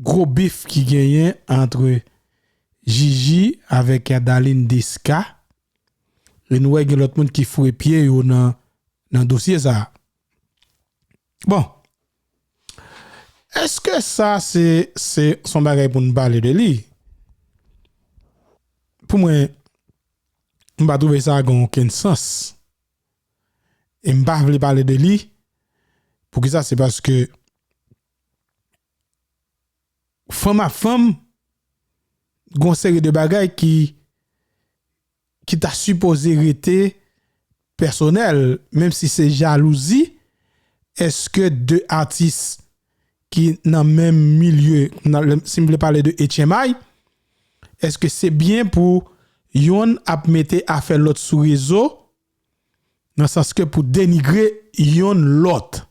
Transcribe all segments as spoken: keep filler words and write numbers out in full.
gwo bif ki genyen ant Gigi avèk Adaline Desca. E nou wè gen lòt moun ki foure pye yo nan, nan dosye sa a. Bon, èske sa se, se, se yon bagay pou n pale de li? Pou mwen, m pa twouve sa gen okenn sans. E m pa vle pale de li. Poukisa? Se paske fanm ak fanm, gon seri de bagay ki, ki ta sipoze rete pèsonèl, menm si se jalouzi, èske de atis ki nan menm milye, nan, si m vle pale de H M I, èske se byen pou yonn ap mete afè lòt sou rezo, nan sans ke pou denigre yonn lòt?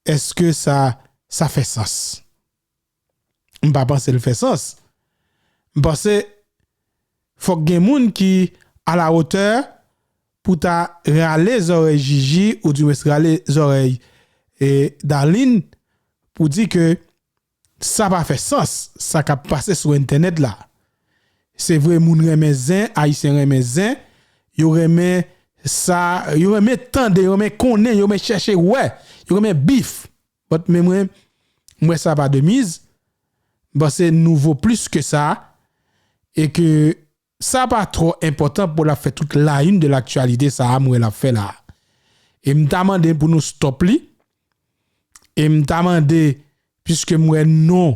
Èske sa, sa fè sans? M pa panse l fè sans. M panse fòk gen moun ki a la wotè pou ta rale zòrèy Gigi, ou di mwens rale zòrèy, e, Darline, pou di ke sa pa fè sans, sa k ap pase sou entènèt la. Se vre, moun renmen zen, Ayisyen renmen zen, yo renmen sa, yo renmen tande, yo renmen konnen, yo renmen chèche wè, yo renmen bif. But, men mwen, m wè sa pa de miz. M panse nou vo plis ke sa, e ke sa pa twò enpòtan pou l ap fè tout la une de l'actualité sa a, m wè l ap fè la. E m ta mande pou nou stop li. E m ta mande, piske m wè non,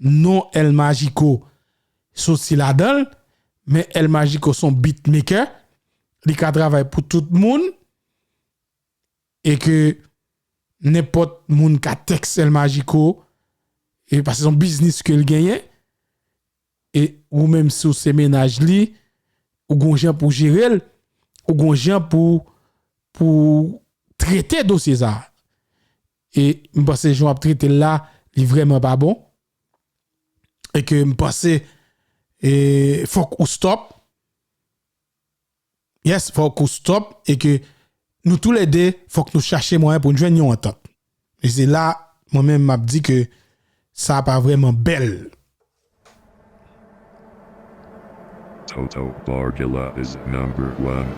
non El Magico soti ladan l, men El Magico se yon beatmaker, li ka travay pou tout moun, e ke nenpòt moun ka tèks El Magico, e paske se yon biznis ke l genyen, e ou menm si w se mennaj li, ou gon jan pou jere l, ou gon jan pou, pou trete dosye sa a. E m panse jan w ap trete l la, li vrèman pa bon. E ke m panse, e, fòk ou stop. Yes, fòk ou stop. E ke nou toulède, fòk nou chache mwayen pou n jwenn yon antant. E se la, mwen menm, m ap di ke sa pa vrèman bèl. Toto Borgila is number one.